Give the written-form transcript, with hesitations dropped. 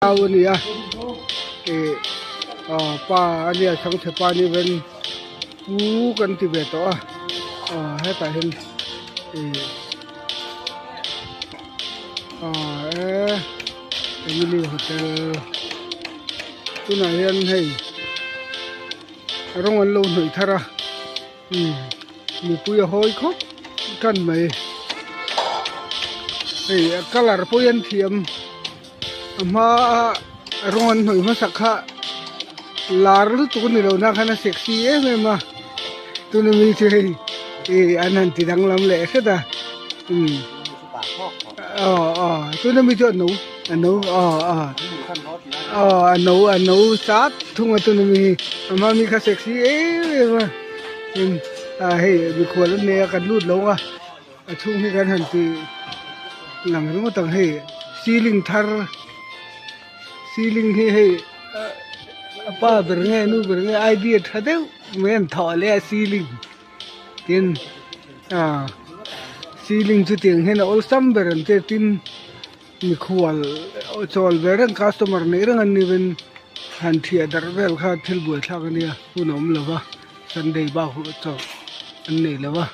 Au a ni a ih aw pa a nia chhangchhe pa ni ven pu kan ti ve tawh a aw hetah hian ih aw e emily hotel tunah hian hei rawng an lo hnawih thar a umm mipui a hawi khawp tan mai hei a colour pawh hi an thiam. A hmaa rawng an hnawih hmasak kha lar lutuk a ni lo na khan a sexy em em a tuna mi chu hei ih an han ti danglam leh hret a umm aw aw tuna mi chu a no a no aw aw aw a no a no sat thung a tuna mi hi a hma mi kha sexy em em a tin ah hei mikhual an nei a kan lut lo ang a. A chhung hi kan han tih lang ringawt ang hei ceiling thar ceiling hi hei a pa ber nge nu ber nge idea tha deuh mai an thawh leh a ceiling tin ah ceiling chu tiang hian a awlsam ber an tia tin mikhual chawl ve reng customer neih reng an ni vin han thiah darh vel kha thil buaithlak a nia hun a awm lo va sunday bak chu an nei lo va.